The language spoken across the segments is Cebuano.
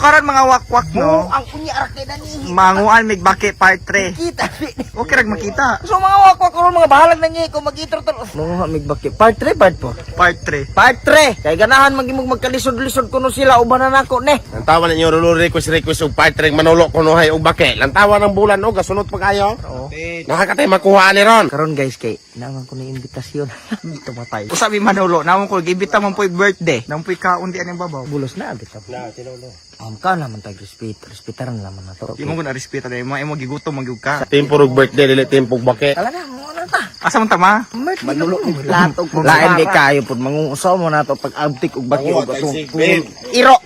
Karon mga wakwak, no? Ang unya ra kay nani. Manguan mig baki part 3. Kita. Okay rag makita. So mga wakwak karon mga bahalag na niya kung mag-intro to. Mga migbaki part 3, part 4. Part 3. Part 3. Kay ganahan magimog magkalisod-lisod kuno sila uban na nako ne. Lantawa ninyo rulo request request og part 3 manulo kuno hay og bake. Lantawa ng bulan og gasunod pa kayo. Oo. Nakakatay makuha ni ron. Karon guys kay naman ko ni imbitasyon. Tumatay. Usabi manulo, namon ko gibita man po'y birthday. Namon po'y kaon di aning babaw. Bulos na bitaw. Na tinulo. Am ka naman tag respeto, respetaran naman na to. Di mo ko na respeto dahil mo imo gigutom man gyud ka. Tempo og birthday dili tempo og bake. Tala na, mo na ta. Asa man tama? Manulo platog. Lain di kayo pud mangungusaw mo na to pag abtik og baki og atong. Iro.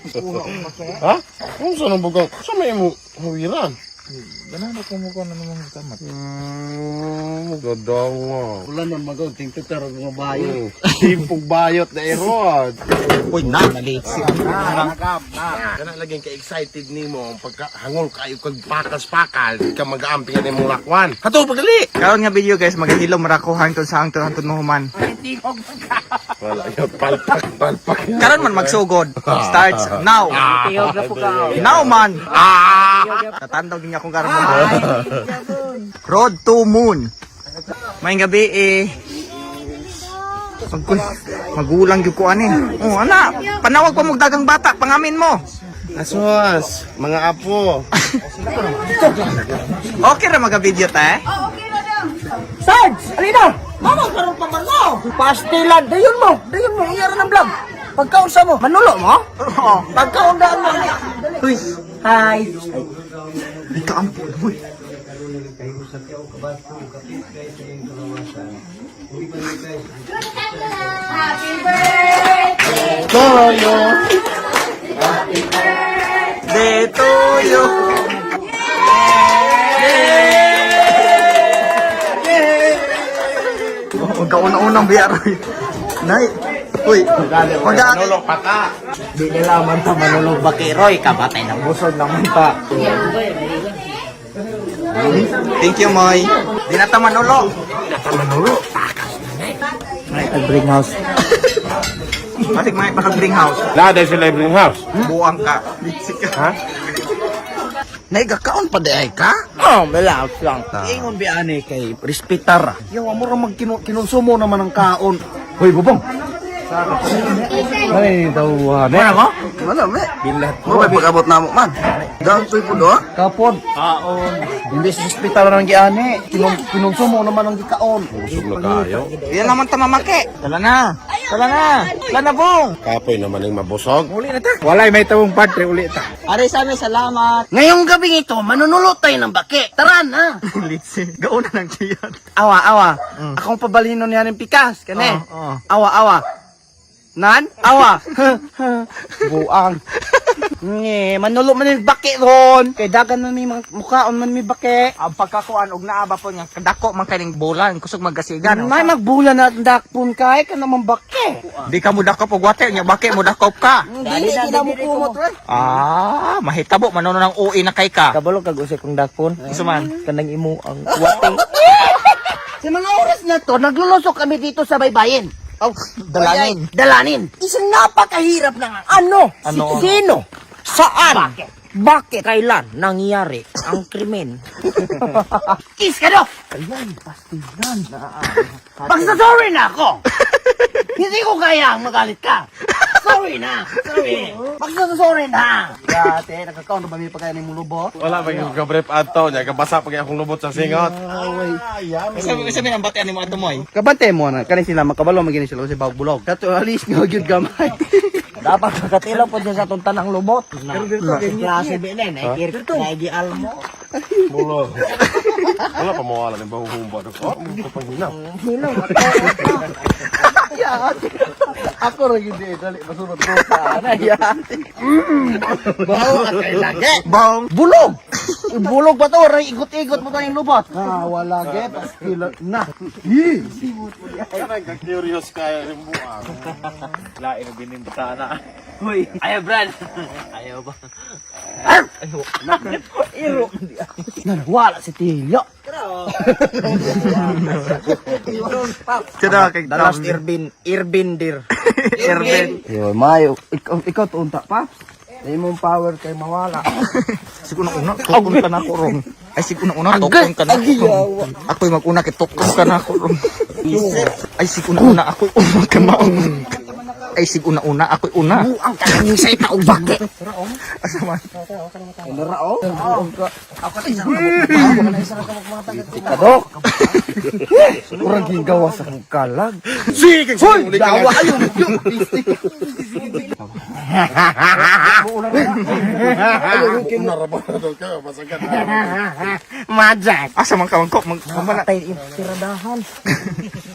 Ha? Unsa nang bugang? Sa may mo huwiran? Ganahan ko mo ko na naman kamat. Gadawa. Wala man magaw ting tutar og mga bayo. Timpog bayot na erod. Uy, na naliksi. Kana lagi ka excited nimo pagka hangol kayo kag pakas-pakal di ka mag-aamping ani mong lakwan. Hato pagdali. Karon nga video guys, magahilom ra ko hangtod sa hangtod hangtod mo human. Wala yo palpak palpak. Karon man magsugod. Starts now. Tiyog na po ka. Now man. Natandog niya akong karon. Road to Moon. Maayong gabi eh. Magulang gyud ko ani. Oh, ana, panawag pa mo dagang bata, pangamin mo. Asos, mga apo. Okay ra maga-video ta eh. Sarge, alina. Mama karon pa man mo. Pastilan, dayon mo. Dayon mo iyara ng vlog. Pagkaunsa mo, manulo mo? Oo. Pagkaundaan mo. Uy, Hi. di ka ampun. Uy. Happy birthday! Toyo. De tuyo. Oh, kauna-unang biyar. Nay. Uy, mag Manulok pata. Di nila man ta manulog baki Roy, kabatay ng busog naman ta. Thank you, Moy. Di na ta manulo. Ay, bring house. Matik may bring house. La dahil sila bring house. Buang ka. Bitsik ka. Ha? Nay, gakaon pa di ay ka? Oh, relax lang. Ingon bi ani kay respetar. Yaw amo ra mag kinonsumo naman ang kaon. Hoy bubong. Ay daw ne. Wala mo? Wala, me. Bilat. Mo may pag-abot na mo man. Down to po do. Kapod. Kaon. Hindi sa ospital ang giani. Kinonsumo naman ang gikaon. Busog na kayo. Yan naman ta mamaki. Tala na. Tala na. Tala na bong. Kapoy naman ang mabusog. Uli na ta. Walay may tawong padre uli ta. Aray sa amin, salamat. Ngayong gabing ito, manunulo tayo ng baki. Tara na. Litsi. Gauna ng kiyan. Awa, awa. Akong pabalhinon niya ng pikas. Kane. Oo, oo. Awa, awa. Nan? Awa. Buang. Nge, manulo man yung baki ron. Kay dagan man may mga mukhaon man may baki. Ang pagkakuan og naa ba po nga kadako man kaning bulan kusog magkasigan. May magbulan na dakpon kay ka naman baki. Di ka mo dakop og water nya baki mo dakop ka. Dili na mo kumot ron. Ah, mahitabo man ng UI na kay ka. Kabalo kag usay kong dakpon. Unsa man? Kanang imo ang wating. Sa mga oras na to, naglulusok kami dito sa baybayin. Oh, dalanin. Dalanin. Isang napakahirap na nga. Ano? Ano? Sino? Saan? Bakit? Bakit? Kailan nangyari ang krimen? Kiss ka do! Ayan, pastilan. Pagsasorry na ako! Hindi ko kaya magalit ka. Sorry na. Sorry. Pagsasorry na. Dati nagkakaon na ba may pagkain ni lubot? Wala pa yung kabrep ato niya. Kabasa pa akong lubot sa singot. Isa mi ang batian nimo ato moy. Kabante mo na kani sila makabalo magini sila kasi bawg bulog. Kato alis nga gyud gamay. Dapat makatilo po dyan sa itong tanang lubot. Klase ba na, naigi mo. Mulo. Wala pa mo alam yung bahuhumba. Oh, mo pang hina. Ako ra gyud eh dali masunod ko sa ana ya. Bawo at kay lagi. Bong. Bulog! Bulog ba to? Ray, ikot-ikot mo tayong lubot. Ah, wala ge pastilan na. Parang ka-curious kaya yung buang. Hoy, ayaw Brad. Ayaw ba? Iro. Nanawala si Tilo. Kada kay The last Irvin, Irvin dir. Irvin. Yo, mayo ikaw ikaw tuunta pa. Imong power kay mawala. Siguro na una, tukon ka na ako rong. Ay, siguro na una, tukon ka na ako rong. Ako'y mag-una kay tukon ka na ako rong. Ay, siguro na una, ako'y una ka maong. Ay, siguro na una, ako'y una. Buang ka lang sa ita og bakit. Asa man? Kadok. Urang gigawa sa akong kalag. Sige, Hoy, dawa ayo. Una ra ba ka masagat. Majak. Asa man ka mangkok? Mag Patay yung tiradahan.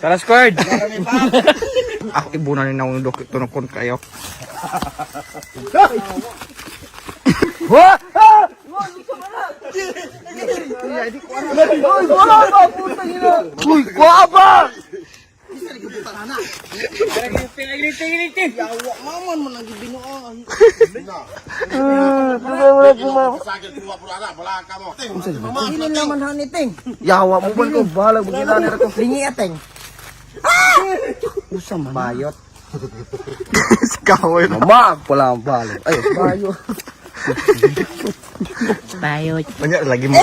Tara, squared! Ako ibunan ni naong dok tunokon kayo. Uy, kuha ba? Sakit kuha pula na, wala ka mo. Ilin naman haniting. Yawa mo man ko balag mo ginani ra ko. Lingi ateng. Usa man. Bayot. Sa kahoy. Mama, wala ang balag. Ay, bayo. Bayot. Manya lagi mo.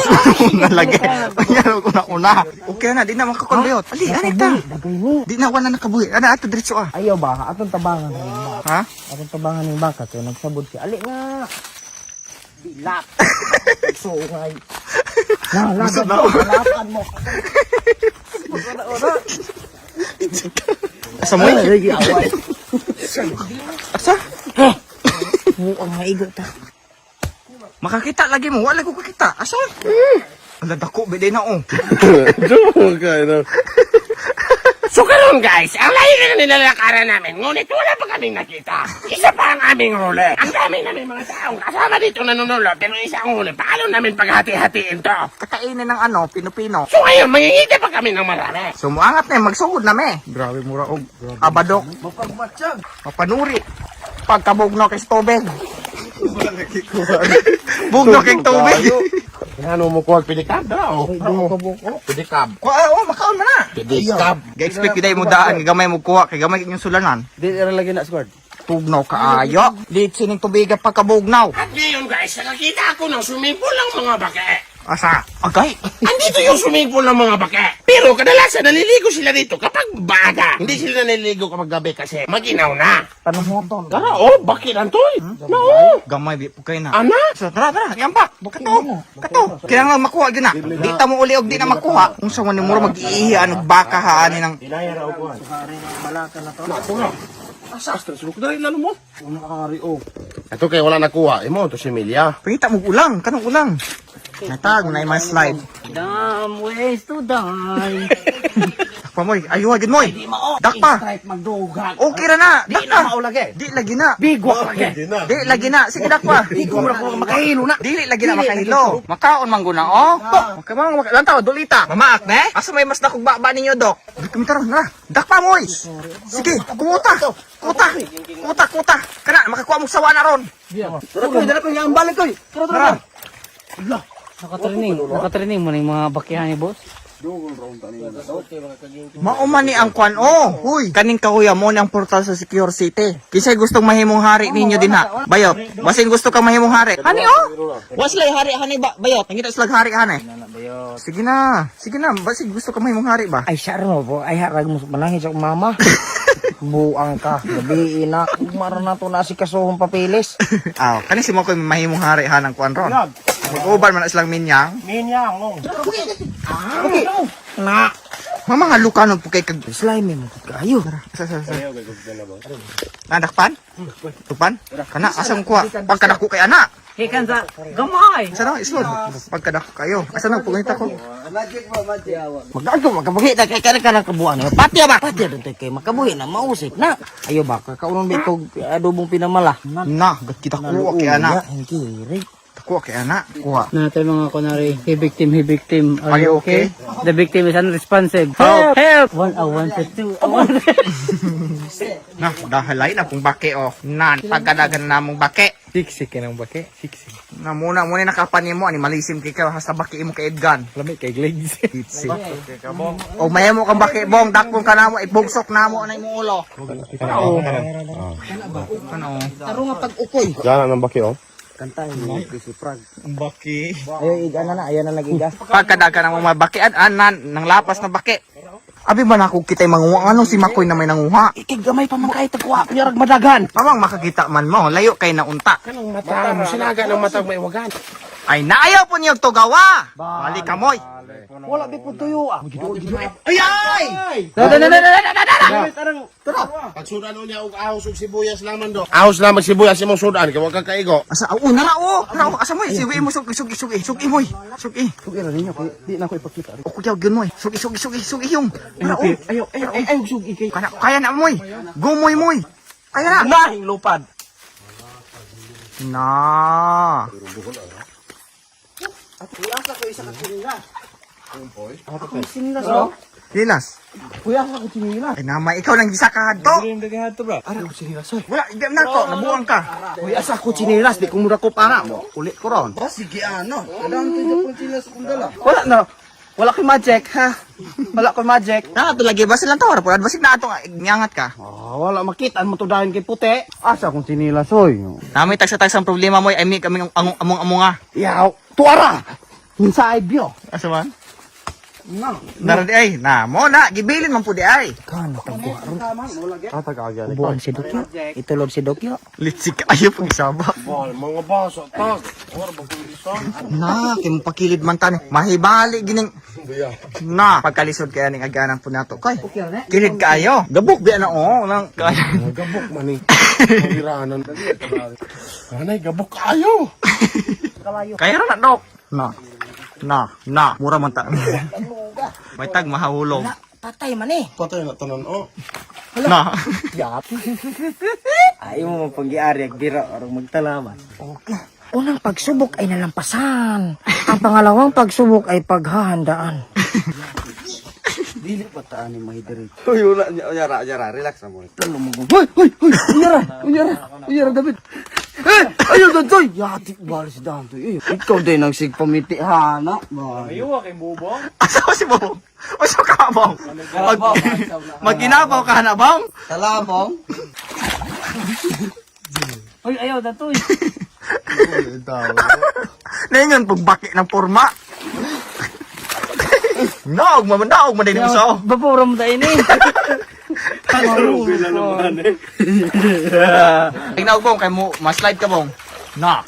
Una lagi. Manya una una. Okay na, di na makakonbayot. Ali, ani ta. Dagay ni. Di na wala nakabuhi. Ana ato diretso ah. Ayaw ba? Atong tabangan ning baka. Ha? Atong tabangan ning baka kay nagsabod siya. Ali nga. Bilak. Sungay. Na, Gusto lagad na mo. ako. Halapan mo. Asa mo? Asa? Muang maigo ta. Makakita lagi mo. Wala ko kakita. Asa? Ala dako bede na oh. Dumo ka no. So karon guys, ang layo na nilalakaran namin, ngunit wala pa kaming nakita. Isa pa ang aming huli. Ang dami namin mga taong kasama dito nanunulo, pero isa ang huli. Paano namin paghati-hatiin to? Kakainin ng ano, pino-pino. So ngayon, mangingita pa kami ng marami. So muangat na, magsugod na me. Grabe mura og abadok. Mapanuri. Pagkabugno kay tubig. Bugno kay tubig. Ano mo kuha pidikab daw? Pidikab. Kuha, oh, makaon man na. Pidikab. Ga-expect gyud mo daan gamay mo kuha kay gamay inyong sulanan. Di ra lagi na squad. Tugnaw kaayo. Litsi ning tubiga pagkabugnaw. At ngayon guys, nakakita ako ng swimming pool ng mga bake. Asa? Agay. Andito yung swimming pool ng mga bake. Pero kadalasan naliligo sila dito kapag baga. Hindi sila naliligo kapag gabi kasi maginaw na. Panuhoton. Tara, oh, bakit antoy? No, Gamay bi pugay na. ana. So, tara, tara, yamba. Kato, kato. Kailangan makuha gyud na. Di ta mo uli og di na makuha. Kung sa ni mura mag-iihi ano baka haani ng Asa astra sulok dali lalo mo. Una ari oh. Ito kay wala nakuha. Imo to si Emilia. Pangita mo ulang, kanong ulang. Natag na yung mga slide. Dumb ways to die. Dakpa moy, ayuha gid moy. Dakpa. Strike magdugang. Okay ra na. Dakpa. Mao lagi. Di lagi na. Bigwak lagi. Di lagi na. Sige dakpa. Di ko mura ko makahilo na. Dili lagi na makahilo. Makaon man guna oh. Makaon man lantaw dulita. Mamaak ne? Asa may mas nakog baba ninyo dok? Di kami taron na. Dakpa moy. Sige, kumuta. Kuta. Kuta kuta. Kana makakuha mo sawa na ron. Dara ko, dara ko yang balik koy. Tara tara. Tara. Nakatraining mo na yung mga bakyahan ni boss. Mao man ni ang kwan oh. Huy, kaning kahuya mo ni ang portal sa Secure City. Kinsay gustong mahimong hari ninyo dinha? Bayot. Basin gusto kang mahimong hari. Hani oh. Waslay hari hani ba bayot. Nangita slag hari hani. Sige na. Sige na, basin gusto kang mahimong hari ba? Ay siya ro po. Ay harag mo manangis ako mama. Buang ka. Gabi na. Umara na to na si kasuhong papilis. Aw, kani si mo ko mahimong hari hanang kwan ron. Mag-uban man na silang minyang. Minyang, oh. Na. Mama nga lukano po kay kag Slime mo kayo. Sa sa sa. Nadakpan? Tukpan? Kana asam kuha. Pagkadako kay ana. Hikan sa gamay! Asa na islod. Pagkadako kayo. Asa na pugunita ko. Magagawa makabuhi na kay kana kana kabuan. Patya ba? Patya dun kay makabuhi na mausip na. Ayo ba kakaunon ba kog adobong pinamala. Na, gat kita kuha kay ana. Hindi. Kuha kay ana. Kuha. Na tayo mga kunwari, hey victim, hey victim. Are you okay? The victim is unresponsive. Help! Help! One, oh, one, two, two, oh, one. Na, dahalay na kung bake oh. Nan, pagkadagan na mong bake. Siksik ka ng bake. Siksik. Na muna muna nakapanin mo ani malisim kay ka hasta bake imo kay Edgan. Lami kay Glades. Itsi. O mayamo kang bake bong dakpon ka namo ibugsok namo na imong ulo. Ano? Ano? Gana ng baki oh. Ang baki. Ay, iga na na, ayan na nagiga. Pagkadagan ng mga baki, an anan, nang lapas na baki. Abi ba na kung kita'y manguha? Anong si Makoy na may nanguha? Ikig gamay pa man kay tagwa, yarag madagan. Mamang makakita man mo, layo kay na unta. Kanang mata mo sinaga ng mata maiwagan. Ay, naayaw po niyong tugawa! Balik kamoy! Wala di po tuyo ah. Ay, ay! Na, na, na, na, na, na, na, na. Pagsudan niya og ahos og sibuyas lamang do. Ahos lamang sibuyas imong sudan kay wa ka kaigo. Asa, oh, nara, oh! Nara, oh, asa mo, siwi mo, sugi, sugi, sugi, sugi mo, sugi. Sugi ra ninyo kay di na ko ipakita. O, kuyaw, yun mo, sugi, sugi, sugi, sugi, yung. Nara, oh. Ayo ayo ay ay sugi kay. Kaya, kaya na, moy. Gumoy, moy. Kaya na. Nahing lupad. Na. Lilas. Kuya sa ko chinilas. Ay nama, ikaw nang gisa ka hadto. Ara ko chinilas oy. Wala, di na ko, nabuang ka. Kuya sa ko chinilas di ko mura ko para mo. Uli ko ron. Oh sige ano. Kadang to japon chinilas akong dala. Wala na. Wala ko'y magic, ha? Wala ko'y magic. Na, ito lagi ba silang tawar? Purad basig na ato, nyangat ka. Ah, wala makita mo to dahin kay puti. Asa akong chinilas oy. Nami tagsa-tagsang problema mo, ay mi kami ang among amonga. Yaw, tuara. Inside bio. Asa man? Nara di ay, na mo na, gibilin man po di ay. Buwan si Dokyo. Itulog si Dokyo. Litsik ayo pag isaba. Bal, mga baso tag. Ora ba kung isa? Na, kay mo pakilid man tani. Mahibali gining Na, pagkalisod kaya ning aganan po nato kay. Kilid kaayo. Gabok biya na oh, nang kaya. Gabok man ni. Pagiranan. Anay gabok kayo. Kaya ra na dok. Na. Na, na, mura man ta. May tag mahawulog. Patay man eh. Patay na tanan oh. Na. Ayaw mo mapanggiari, bira, orang magtalaman. Unang pagsubok ay nalampasan. Ang pangalawang pagsubok ay paghahandaan. Dili pa taan ni mahidiretso. Uy, wala niya, yara, yara, relax na mo. Hoy, hoy, hoy, unyara, unyara, unyara, David. Eh, ayaw, Dantoy! Yati, bali si Dantoy. Eh, ikaw din ang sigpamiti, hana. Asa ko si Bong? Asa ka, Bong? Mag, maginabaw ka na, Bong? Talabong. Uy, ayaw, datoy. Naingon pagbaki ng porma. Naog man, naog man din usaw. Bapura mo tayo ni. Ay naog bong kay mo ma-slide ka bong. Na.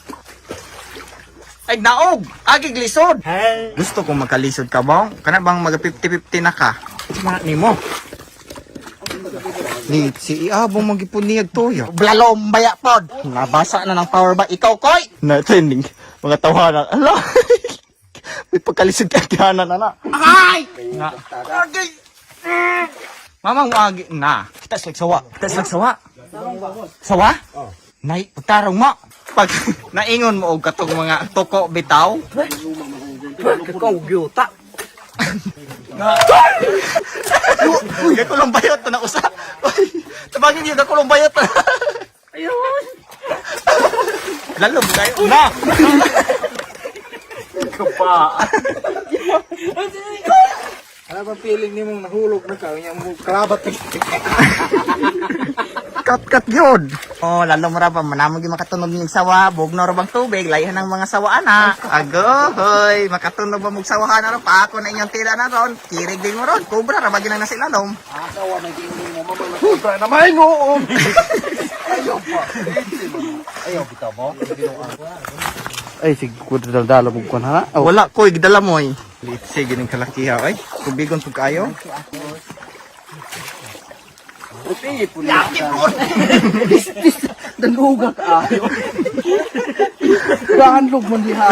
Ay naog, agi glisod. Gusto kong magkalisod ka bong. Kana bang maga 50-50 na ka? Mana nimo? Ni si iabong magipon niyag toyo. Blalom baya pod. Nabasa na ng power bank ikaw koy. Na trending mga tawanan. Ala. May pagkalisod ka na na. Ay! Na. Agay! Mamang wagi na. Kita slag sawa. Kita slag sawa. Sawa? Nay, pagtarong mo. Pag naingon mo og katong mga toko bitaw. Ikaw, gyuta. Uy, gakulong bayot na usa. Uy, tabangin niyo gakulong bayot na. Ayun. Lalo tayo. Na. Ano ba feeling ni mong nahulog na ka? Unya mo kalabat na. Kat kat yun. Oh, lalo mo ra pa manamog yung makatunog ning sawa, bugno ra bang tubig, layhan ang mga sawa ana. Agoy, makatunog ba mong sawahan na ron, paako na inyong tila na ron, kirig din mo ron, kobra ra ba ginang nasa ilalom. Puta na may ngoon. Ay, sige, kuda daldala mo kuan ha. Oh. Wala ko, gidala mo eh. Litsi, gining kalakiha, ay. Tubigon pug kayo. Danuga ka ayo. Gaanlog man diha.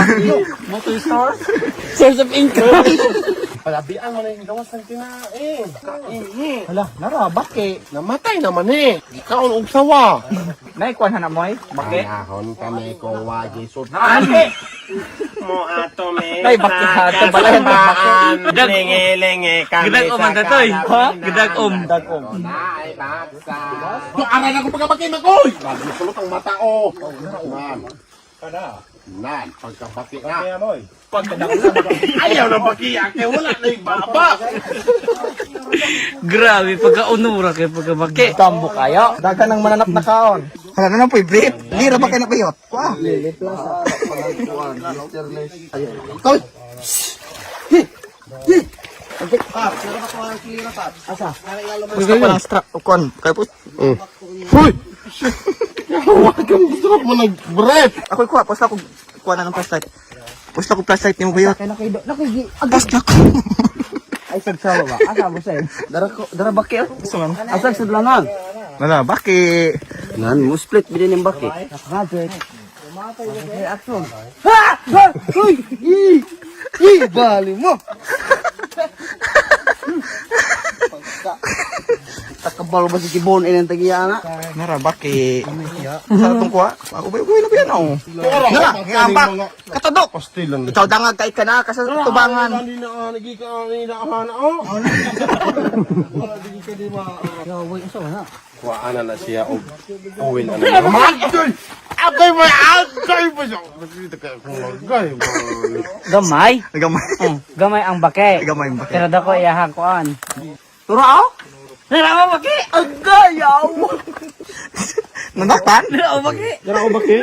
Source of income. Palabian mo na yung gawas ng tinae. Kaingi. Hala, nara baki. Namatay naman eh. Ikaw og sawa. Naikuan na mo ay baki. Panahon kami kung wagi so Ate. Mo ato me. Ay, baki ha. Balayan ng baki. Lingi-lingi kami Gidag-om ang datoy. Ha? Gidag-om. Dagom. Ay, baksa. Aray na ko pagkabaki makoy. Sulot ang mata oh. Nan. Nan, pagkabaki na. Ayaw na baki, kaya wala na yung baba. Grabe, pagka-unura kay pagkabaki. Tambo kayo. Dagan ng mananap na kaon. Hala na po, brief. Lira ba kayo na payot? Kuha. Koy. Gusto ko ng strap. Kuan. Kaya po. Hoy! Huwag kang gusto mo nag-breath. Ako kuha. Post ako. Kuha na ng flashlight. Post ako flashlight ni mo bayot. Post ako. Ay sagsawa ba? Asa mo sa'yo? Dara ko, dara baki oh. Gusto man. Asa sa dalanan? Wala, baki. Nan mo split bilin yung baki. Nakadek. Action. Ha! Ha! Uy! I! I! Bali mo! Takabalo ba si Kibon inang tagiya na? Nara, baki. Sa itong kuha? Ako ba? Uy, na ba yan oh? Nara, ngambak. Katadok. Pastilan. Ikaw dangag kay ka na kasi tubangan. Ani na ani gi ka ani na ana oh. Kuha ana na siya og oil ana. Magdoy. Agay mo agay mo siya. Dito ka kung agay mo. Gamay. Gamay. Gamay ang bake. Gamay ang baki. Pero dako iyahang kuan. Turo ako? Narawa baki. Agayaw! Nanaktan? Narawa baki. Dara ko baki.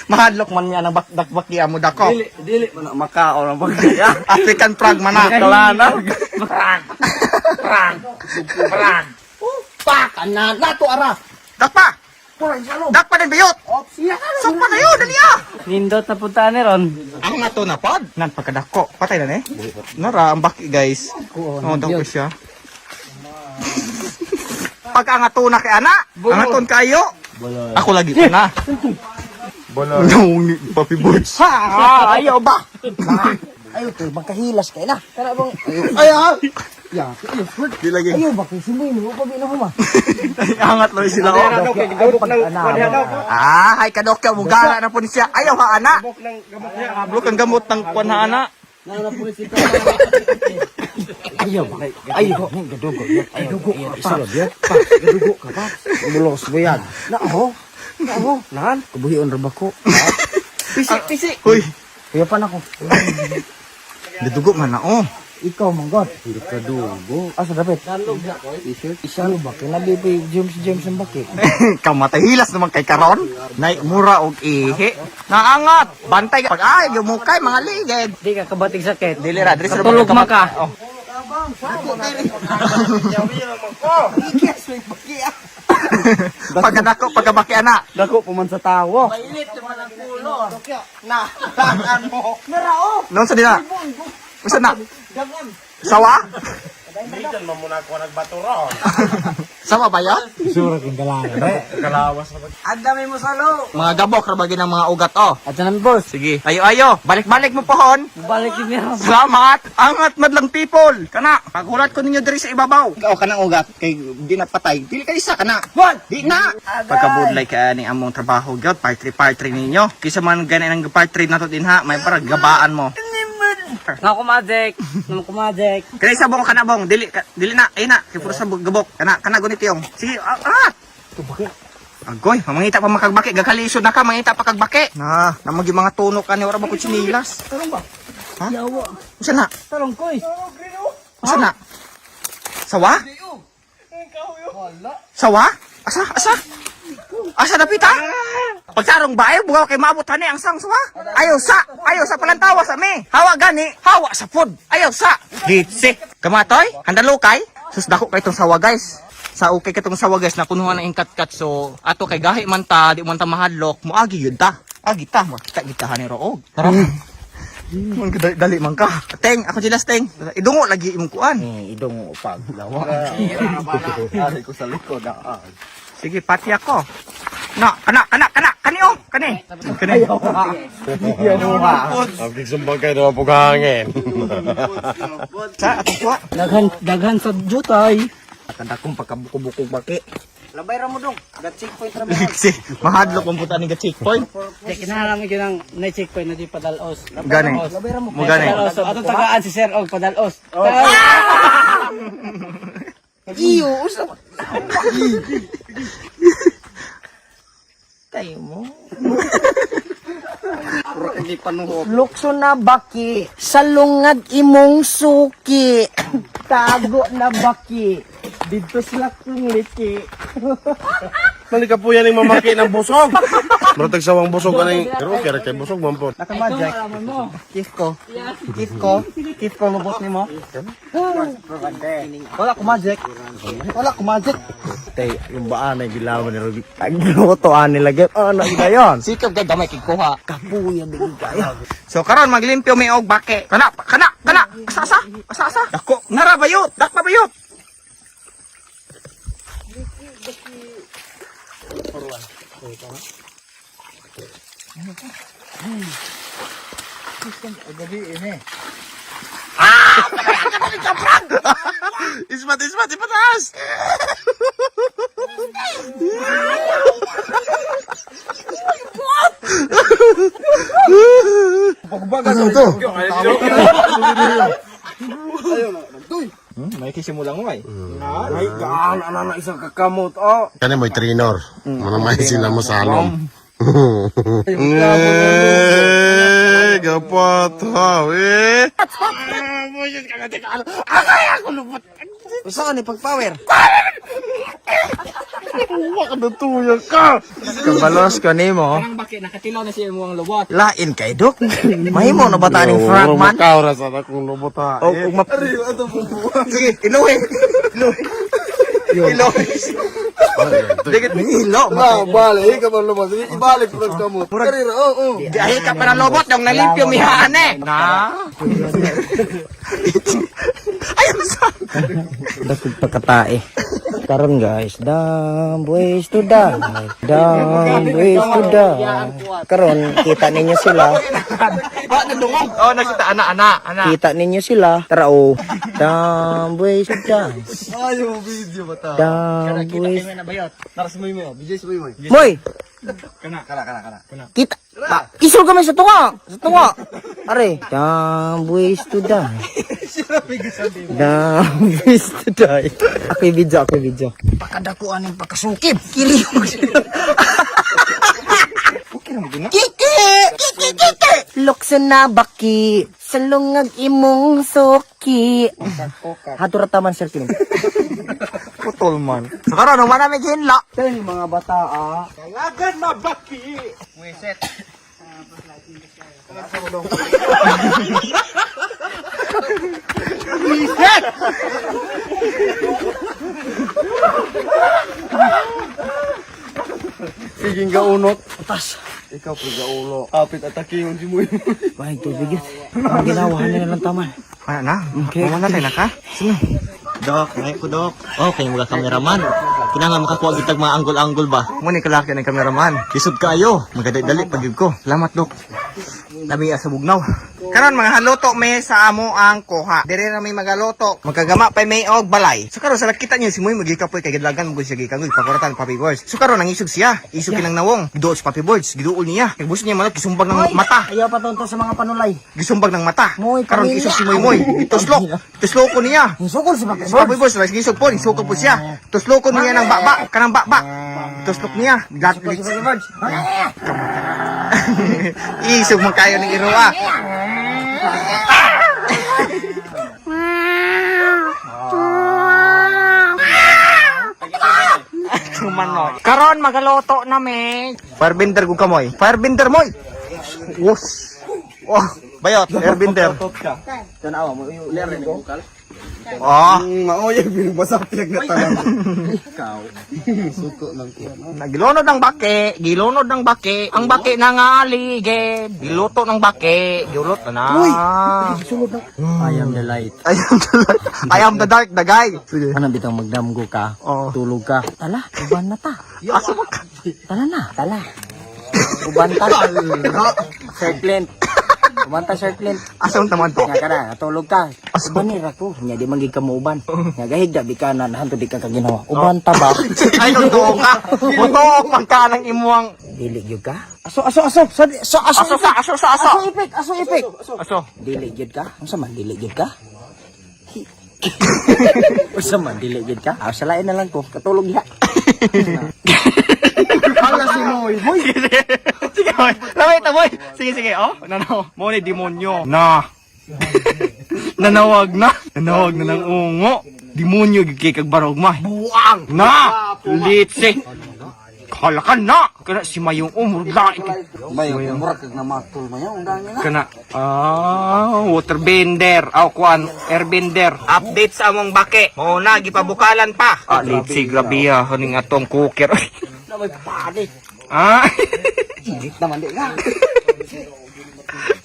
Mahadlok man niya ng bakdakbaki amo dako. Dili, dili man na makao ng baki. African frog man na. Kalana. Prang. Prang. Prang. Pak! Ana, nato ara! Dakpa! Dakpa din bayot! Sukpa na yun, dali ah! Nindot na punta ni ron. Ang nga to na pod. Nan pagkadako. Patay na ni. Nara ang baki guys. Oo, dako siya. Pag ang ato na kay ana, ang aton kayo. Ako lagi ko na. Bola. No, Papi Birds. Ha, ayaw ba? Ayo to, magkahilas kay na. Tara bang ay ah. Ya, Di lagi. ayo baki sumboy mo pa bina mo. Angat lang sila oh. Ah, hay kadokya mugara na po ni siya. Ayaw ha ana. Gamot ang gamot ng kwan ha ana. Ayo, ayo, gadugo, ayo, gadugo ka pa. Gadugo ka pa. Mulos mo yan. Nao, nao, nan, kubuhion ra ba ko? Pisi, pisi. Uy, Kuya pa nako. dudugo man na oh. Ikaw man god. Hindi ka dugo. Asa dapat? Isa lo ba? Kinabi pa James James ang baki. Kamatay hilas naman kay karon. Nay mura og ihi. Naangat. Bantay ka. Pag ay gumukay mga ligid. Di ka kabating sakit. Dili ra diri sa Katulog man ka. Oh. Pagkadako, pagkabaki ana. Dako pa man sa tawo. Noon sa dina. Usa na. Sawa? Dito mo muna ako nagbaturo. Sawa ba yun? Kalawas na Ang dami mo salo. Mga gabok ra bagay ng mga ugat oh. At nan boss. Sige. Ayo ayo, balik-balik mo pohon. Balik yun niya. Salamat. Angat madlang people. Kana, paghulat ko ninyo diri sa ibabaw. Ikaw kanang ugat kay di na patay. Dili ka isa kana. Di na. Pagkabudlay ka ni among trabaho gyud, part 3 part 3 ninyo. Kisa man gani ang part 3 nato din ha, may parang gabaan mo. Nga kumadek. Nga kumadek. Kaya sa bong kana bong, dili ka, dili na, ay na, kay puro sa gabok. Kana kana gunit yung. Sige, ah. Agoy, mamangita pa makagbaki, gakalisod na ka, mangita pa kagbaki. Na, namagi mga tunok ani ora ba ko tsinilas. Tarong ba? Ha? Yawa. Usa na? Tarong koy. Usa na? Sawa? Sawa? Asa? Asa? Asa dapita? Pagtarong ba ayaw bugaw kay maabot hani ang sang sawa? Ayaw sa! Ayaw sa palantawa sa mi! Hawa gani! Hawa sa food! Ayaw sa! Gitsi! Kamatoy? Handalukay? Sus dako kay itong sawa guys. Sa okay katong sawa guys, nakunuha na yung katkat so ato kay gahi man ta, di man ta mahadlok, moagi yun ta. Agi ta, makita kita hani roog. Tara. Man ka dali man ka. Teng, ako sila teng. Idungo lagi imong kuan. Eh, idong pag lawa. Ari ko sa likod ah. Sige, pati ako. Na, kana, kana, kana, kani oh, kani. Kani. Ang sumbang kayo naman pughangin. Sa atong kuha. Daghan daghan sa jutay. Kadakong pagkabuko-buko baki. Labay ra mo dong. Gat checkpoint ra mo. Si mahadlok ang puta ni ga checkpoint. Di kinahanglan mo gyud ang na checkpoint na di padalos. Gani. Mo gani. Padalos. Atong tagaan si Sir og padalos. Iyo, usa. Tayo mo. Lukso na baki, salungad imong suki. Tago na baki. Dito sila kong liki. Balik po yan yung mamaki ng busog. Maratag sawang busog ka na yung... Pero okay, kay busog man po. Nakamajack. Kiss ko. Kiss ko. Kiss ko lubot nimo. Wala ko magic. Wala ko magic. Tay, yung baan ay gilawan ni Ruby. Paglutoan nila gyud. Ano ina yon? Sikap kay gamay kay kuha. Kapuya bigay kayo. So karon maglimpyo mi og bake. Kana kana kana. Asa asa? Asa asa? Dako nara bayot. Dakpa bayot. Ismat, ismat, ipataas! Ano to? May kisimulang mo ay. Ay, gaan ana na isang kakamot oh. Kani mo'y trainer. Manamay sila mo salom. Eh, gapataw eh. Usa ni pagpower? Kabalos ko nimo. Ang baki nakatilaw na siya imong lubot. Lain kay dok. Mahimo na ba taning frogman? Makaw ra sa akong lubot ha. O ug map. Sige, iluhi. Iluhi. Iluhi. Dikit ilo. Na, balik ka ba lumabas? Ibalik po kamot. Karira, oh, oh. Dahil ka pa ng lobot, yung nalimpyo mihaan eh. Na? Ayun sa. Dakog pagkatae. Karon guys, dumb ways to die. Dumb ways to die. Karon kita ninyo sila. Oh, nagdungog. Oh, nakita ana ana ana. Kita ninyo sila. Tara oh. Dumb ways to die. Ayaw video ba ta? Dumb ways. Naras mo mo, BJ mo mo. Moy, Kana, kana, kana, kana. kita. Isol kami sa tunga. Sa tunga. Are. Dumb ways to die. Dumb ways to die. Ako'y video, ako'y video. Pakadakuan ng pagkasukib. Kili. Kiki! Kiki, kiki! Lukso na baki, salungag imong suki. Hatura taman sir kinim. Putol man. So karon wala may ginla. Kaya mga bata ah. Sige gaunot. Atas. Ikaw po gaulo. Apit atakihon si Moy. May tubig yun. Ang ginawa nila ng taman. Wala na. Okay. Wala na tayo na ka. Sino? Dok, ngay ko dok. Oh, kay mga kameraman. Kinahanglan makakuha gitag mga anggol-anggol ba. Mo ni kalaki ng kameraman. Lisod kaayo. Magadali-dali pag gyud ko. Salamat dok. Lami sa bugnaw. Karon mga haluto may sa amo ang kuha. Dire ra may magaloto. Magkagama pa may og balay. So karon sa nakita niyo si Moy magikapoy kay gidlagan mo siya gikan pakuratan Papi Boys. So karon nang isog siya. Isog kinang nawong. Giduol si Papi Boys. Giduol niya. Kay gusto niya manot gisumbag ng mata. Ayaw pa tonto sa mga panulay. Gisumbag ng mata. Moy, Karon pamilya. isog si Moy Moy. Ituslok. Ituslok ko niya. Ang sukol si Papi Si Papi Boys, lagi gisog po, gisog po siya. Tuslok ko niya ng baba, kanang baba. Tuslok niya. Gat Isog man kayo ng iroa. Tumanoy. Karon magaloto na me. Firebender ko kamoy. Firebender moy. Wos. Oh, bayot, airbender. Tanawa mo yung lere ko. Oh, Maoy binubasapyag na tanan. Ikaw. Suko lang ko. Nagilunod ng bake, gilunod ng bake, ang bake nangaligid, giluto ng bake, gilot na. Uy! I am the light. I am the light. I am the dark, the guy. Sige. Ano bitang magdamgo ka? Oo. Tulog ka. Tala, uban na ta. Asa ba ka? Tala na, tala. Uban ta. Sir Clint. Uban ta, Sir Clint. Asa ang taman to? Nga ka na, natulog ka. Uban ni rako. Nya di man gid ka muuban. Nga gahigda di ka na nahanto di ka kaginawa. Uban ta ba? Ay, totoo ka. Totoo man ka ng imuang. Dili gyud ka? Aso aso aso. Sa so, aso Aso sa, aso sa, aso. Aso ipik, aso ipik. Aso. Dili gyud ka? Unsa man dili gyud ka? Unsa man dili gyud ka? Ah, salain na lang ko. Katulog diha. Hala si Moy. Moy. Sige, boy. Lamay ta, boy. Sige, sige. Oh, nanaw. Mo ni demonyo. Na. Nanawag na. Nanawag na ng ungo. Demonyo gid kay kag barog ma. Buang. Na. Litse. Kalakan na. Kana si Mayong umur lain. Mayo, murag kag namatol mayo undang na. Kana waterbender. Aw kuan, airbender. Update sa among bake. Mo na gipabukalan pa. Ah, litse grabe ah kaning atong cooker. Ah. Naman di ka.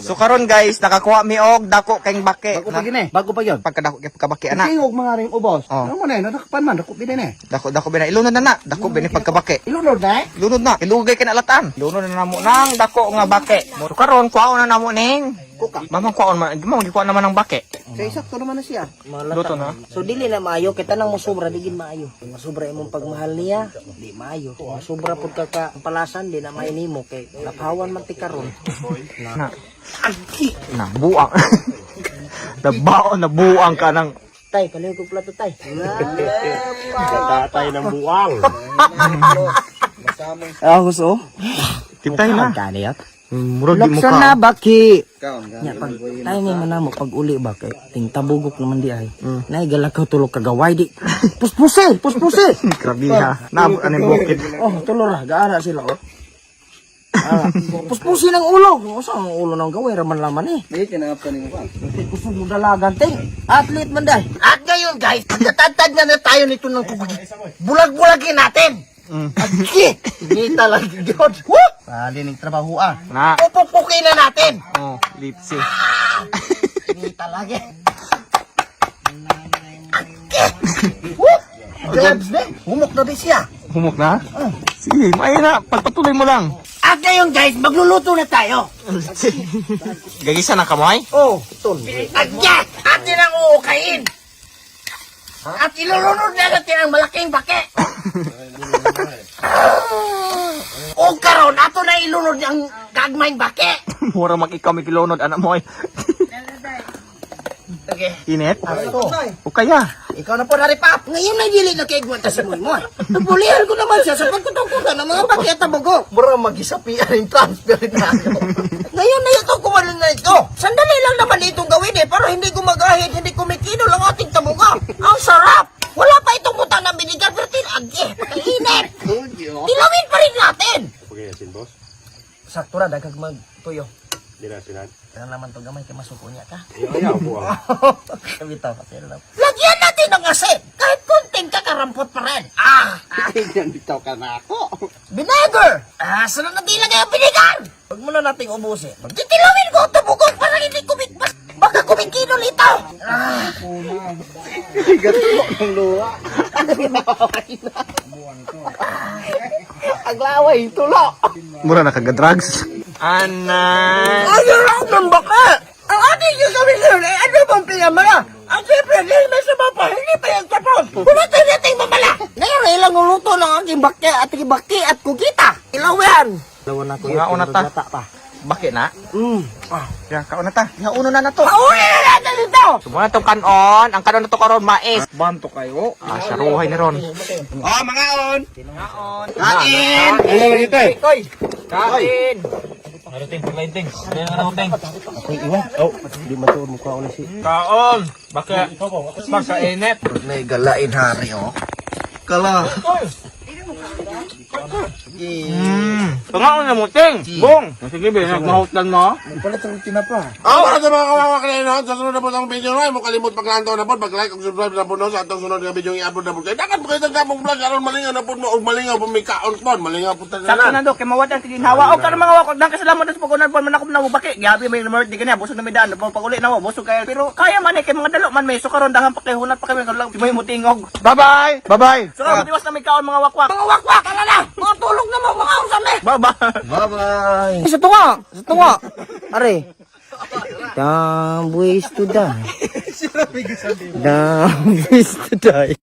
So karon guys, nakakuha mi og dako kayong bake. Bago pa gini. Bago pa yun. Pagkadako kay pagkabake ana. Tingog mga ring ubos. Oh. Ano mo na, nadakpan man, dako binene. Dako dako bina ilunod na na. Dako bini pagkabake. Ilunod na eh. Lunod na. Ilugay kay na alatan. Lunod na namo nang dako nga bake. So karon kuhaon na namo ning Kuka. Mamang kuhaon man, mamang gikuha naman ang bake. Sa isakto naman na siya. Luto na. So dili na maayo kita nang mosubra di gid maayo. Mosubra imong pagmahal niya, di maayo. Mosubra pud ka ka palasan di na maayo nimo kay lapawan man ti karon. Na. Na buang. Nabao na buang ka ng Tay, kaliw ko plato tay. Tatay ng buwang. Ako so. Tiptay na. Kaniyat. Murag di mo Laksan ka. na baki. Kaon, Nya pag tayo nga man namo pag uli ba kay ting tabugok naman di ay. Nay galakaw tulog kagaway di. Puspuse, puspuse. Grabe ha. Na ano yung bukid. Oh, tulo ra gaara sila oh. Ah, puspuse ng ulo. Usa ang ulo ng gaway ra man laman eh. May kinangap ka nimo pa. Kusog mo dalagan ting. Athlete man day. At ngayon guys, pagkatantad na na tayo nito ng kukugi, bulag-bulagin natin. Agi! Hindi talaga yun. Woo! Bali ning trabaho ah. Na. Pupukpukin na natin. Oh, lipsy. Hindi talaga. Agi! Woo! Gloves na. Humok na ba siya? Humok na? Sige, may na. Pagpatuloy mo lang. At ngayon guys, magluluto na tayo. Gagisa na kamay? Oh, tol. Agya! Atin ang uukayin! At ilulunod na natin ang malaking bake! O karon, ato na ilunod ang gagmayng bake! Mura mag ikaw may kilonod, anak mo ay. Okay. Init? O kaya? Ikaw na po na Pap. Ngayon na dili na kay Gwanta si Moy Moy. Napulihan ko naman siya sa pagkutong-kutan ng mga bake at tabugo. Mura magisapian yung transfer na. Ngayon na ito kumalin na ito. Sandali lang naman itong gawin eh, pero hindi gumagahit, hindi kumikino lang ating tabugo. Ang sarap! Wala pa itong butang ng vinegar pero tinagi. Kainit! Tilawin pa rin natin! Okay, asin boss. Sakto ra dagag mag tuyo. Di na sinan. Pero naman to gamay kay masuko niya ka. Ayaw buwang. Bitaw kasi lang. Lagyan natin ng asin! Kahit konting kakarampot pa rin. Ah! Ganyan bitaw ka na ako. Vinegar! Ah, saan na natin ilagay ang vinegar? Huwag muna nating ubusin. Titilawin ko ang tabugo para hindi kumikmas. Baka kumikino nito! Ah! Gatulo ng luha. Aglaway, tulo. Mura na kaga-drugs. Ana. Ang sarap ng baka! Ang ating gagawin ngayon ay ano bang pinamala? Ang siyempre, dahil may sama pa, hindi pa yan tapos. Pumatay natin mamala! Ngayon ay ilang luto ng aking baki at baki at kukita. Ilawan! Dalawa na ko. Mga una ta. Lata pa. Bakit na? Ya, kaon na ta. Ya, uno na na to. Pauli na natin ito! Sumuha na tong kanon. Ang kanon na to karon mais. Banto kayo. Ah, saruhay ni Ron. Oh, mga on. Kain! Ano dito eh? Kain! Di matuod mo kaon si. Kaon! Baka, pagkainit. Nay galain hari oh. Kala. Pangaon na mo, Ting. Bong. Sige, be, nagmahutlan mo. Palit ang tinapa. Ah, para sa mga kawawa kanina, sa sunod na po ang video na, mo kalimot paglantaw na po, pag-like ug subscribe na po no, sa atong sunod nga video i-upload na po. Kaya dapat mo kayo sa vlog, aron malingaw na po mo, og malingaw po may kaon po, malingaw po Sakto tanan. na do kay mawadan ti ginhawa. O karon mga wakot dang kasalamat sa pag-unan po man ako na baki. Gabi may number di kanya busog na may daan po pag uli na mo busog kayo. Pero kaya man eh kay mga dalo man may so karon daghan pa kay hunat pa kami karon may mutingog. Bye-bye! Bye-bye! So karon tiwas na may kaon mga wakwak. Mga wakwak tara na. Mga tulog na mo mga unsa me. Bye-bye! Bye-bye. Sa tunga! Sa tunga! Are. Dumb ways to die. Dumb ways to die.